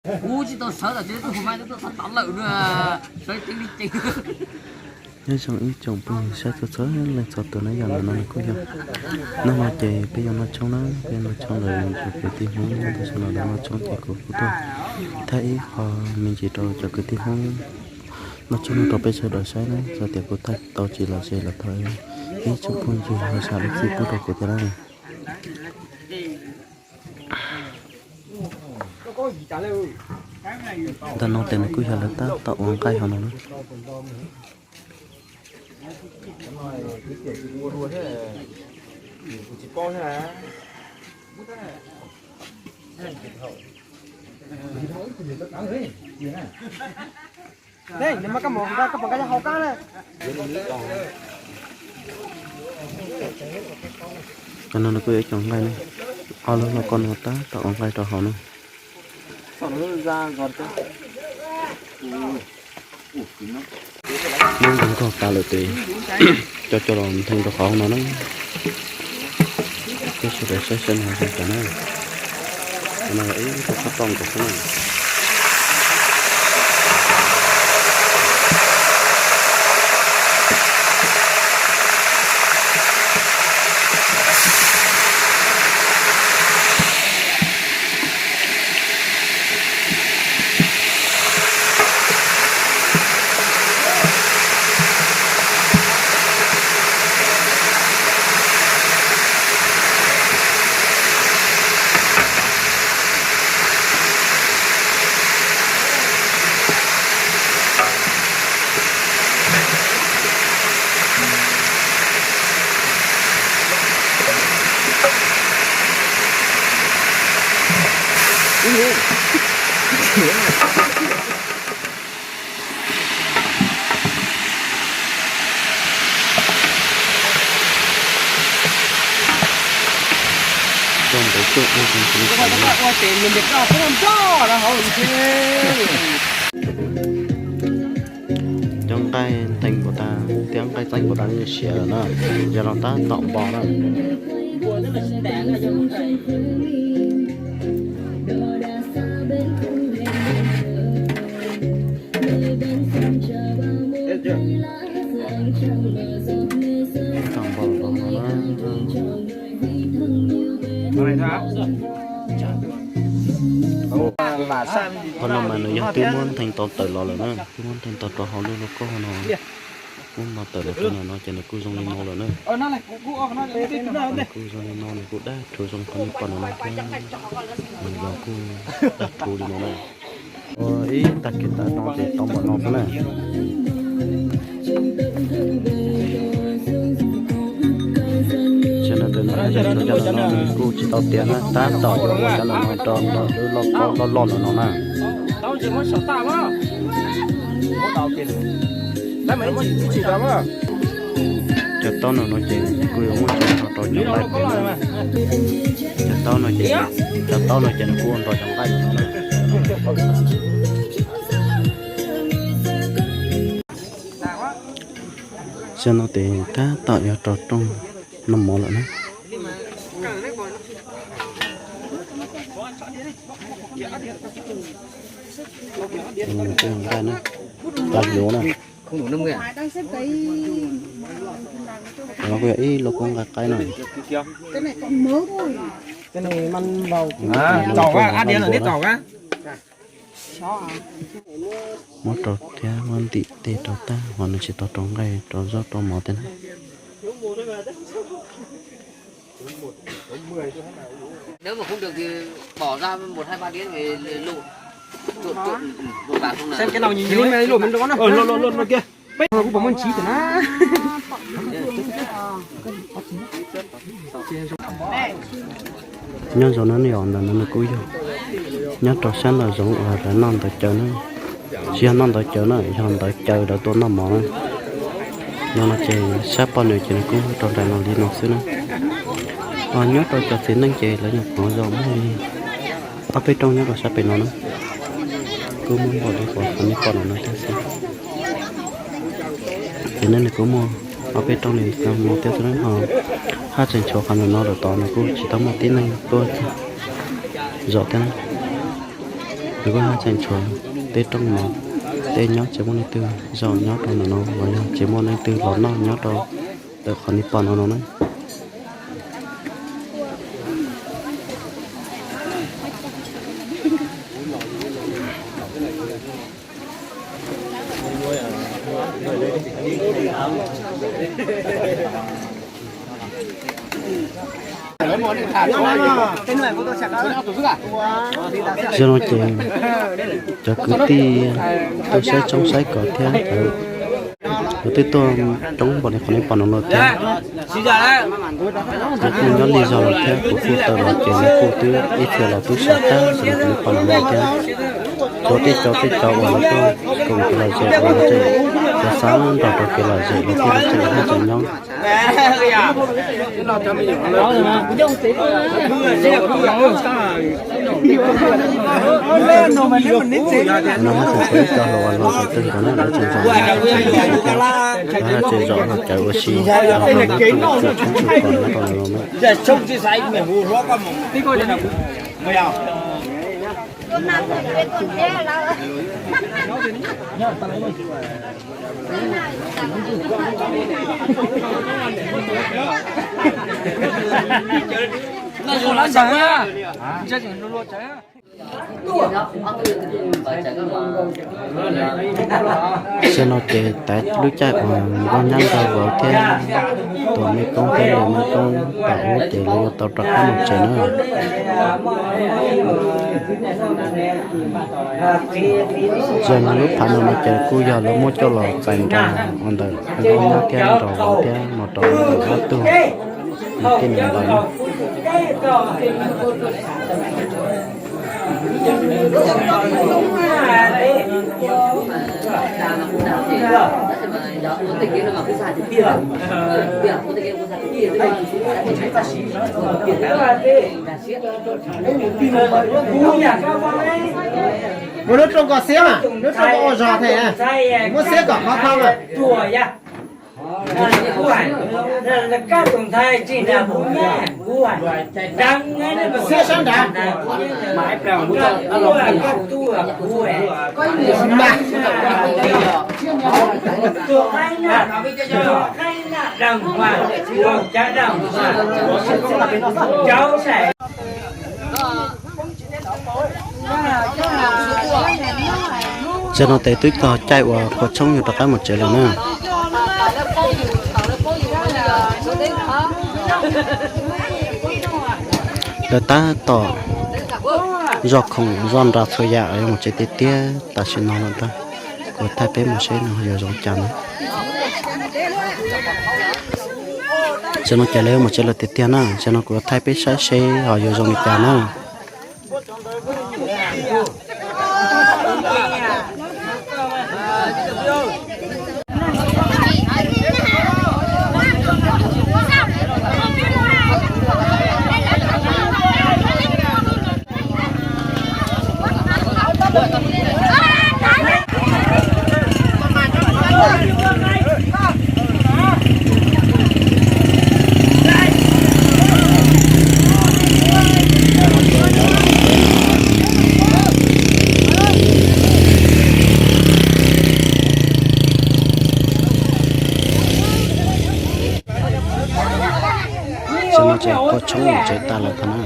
Kuv tsis tau sawv los tsis tau hu mai, tuaj txog tod lawm na, sawv ceev li ceev. Nyob zoo ib tsoom phooj ywg saib txhua txhua leej txhua tus na, yog ntawm no nws kuj yog, hnub no ces peb yuav noj tshoob na, peb yuav noj tshoob lawm, cov kwv tij Hmoob nyob rau sab no lawv noj tshoob ces kuv kuj tuaj thaij ib qho me ntsis rau cov kwv tij Hmoob noj tshoob no rau peb sawv daws saib na, txawm tias kuv thaij tau tsis los ces los thov ib tsoom phooj ywg ho zam lub txim pub rau kuv thiab na. Ntawm no ces nws kuj yog lawv tab tom ua nqaij hauv no na. Cov no nws kuj yog ib co nqaij na, ob lub lauj kaub no tab tom ua nqaij rau hauv na. Muab nqaij nkaug tas lawm ces coj coj los ntheej rau qhov no na. Peb sawv daws saib saib nws zoo cas na. Qhov no ib qhov toj nkaus xwb na. Cov nqaij ntheev npaum tas thiab nqaij txeeb npaum tas siav lawm na, yog los tab tom npo na. Qhov no mas nws yog twb muab ntheev tau tawm los lawm na, twb muab ntheev tau rau hauv lub lauj kaub no. Muab npo tawm los rau ntawm no ces nws kuj zoo li no lawm na. Nws kuj zoo li no, nws kuj dab rhuv zoo qhov nej pom ntawm no thiab. Nws los kuj dab rhuv li no na. Ua ib tag kis tas no ces tau npaum no xwb na. Tam sim no tus no cov no nws kuj tsis tau tiav na, tab tom yuav ua cov no rau lub lauj kaub loj loj no na. Cov taub no no ces kuj yuav muab tso rau cov nqaij pem na. Cov taub no ces, cov taub no ces nws kuj ua nrog cov nqaij no na. Tam sim no ces tab tom yuav rau rooj noj mov lawm na. Nqaij na, cov hluav na. Cov no kuj yog ib lauj kaub nqaij qaib na. Muab rau thiab muab ntim tej rau tag, ho nws tsis tau rau nqaij rau zaub rau mov tej na. Nyob zoo na, nej os, ntawm no nws kuj yog nyob rau sab nraum zoov uas lawv noj ntawv caws na. Tsis yog noj ntawv caws na, yog ntawv caws lawv tuaj noj mov na. No no ces sab poj niam ces nws kuj rau nraim no li no xwb na. Ho nyob rau cov txiv neej ces lawv nyuam qhuav zos muaj li ob peb rooj nyob rau sab pem no na. Kuj muaj npaum li qhov nej pom ntawm no thiab xwb. Ces nej nws kuj muaj ob peb rooj li no thiab xwb na. Ho haj tseem tshuav qhov ntawm no lawm tod nws kuj tsis tau muaj tib neeg tuaj zos thiab na. Nws kuj haj tseem tshuav tej rooj mov, tej nyob tsis muaj leej twg zaum nyob rau ntawm no los yog tsis muaj leej twg los noj nyob rau ntawm qhov nej pom no no na. Zoo no ces cov kwv tij tuaj saib tshoob saib kos thiab cov twb tuaj coob npaum li qhov nej pom no los thiab. Cov kuj nyob lig zog lawm thiab, kuv kuj tawm los ces nws kuj twb ib txhia los twb sawv tag rau qhov nej pom no los thiab. Cov tej cov tej cov uas lawv tuaj koom kev lom zem uas lawv tseem, cov xav nrog rau kev lom zem los thiab lawv tseem haj tseem nyob. No haj tseem tshuav ib co hluas uas los tau tag nrho na, lawv tseem zom, lawv tseem zom los cawv ua si, los tau lub tshoob tshoob kos nyob rau no na. Tam sim no ces tav lub caij uas nkauj nyab nkauj vauv thiab tus me koob thiab niam me koob pam ub ces lawv yuav tau rov qab mus tsev na. Zoo no lub phav no no ces kuj yog lawv muab coj los txais nrog ua ntawm nkauj nyab thiab nrog vauv thiab mus rau ntawm ob tug niam tij niam ntxawm no. Mus lub roob kom xiab mas, lub roob kom ua zog thiab, muab xiab kom khov kho mas. Xiab sab nrad. Tam sim no ces twb txog caij uas kua tshoob yuav rov qab mus tsev lawm na. Lawv tab tom zoj khoom zoj nra txhua yam yuav mus tsev tiag tiag tam sim no lawm ntag. Kuv thaij peb mus seb no yuav zoo cas na. Tam sim no ces lawv yuav mus tsev lawm tiag tiag na. Tam sim no kuv thaij peb saib seb ho yuav zoo li cas na. Tam sim no ces kua tshoob mus tsev tas lawm tag na.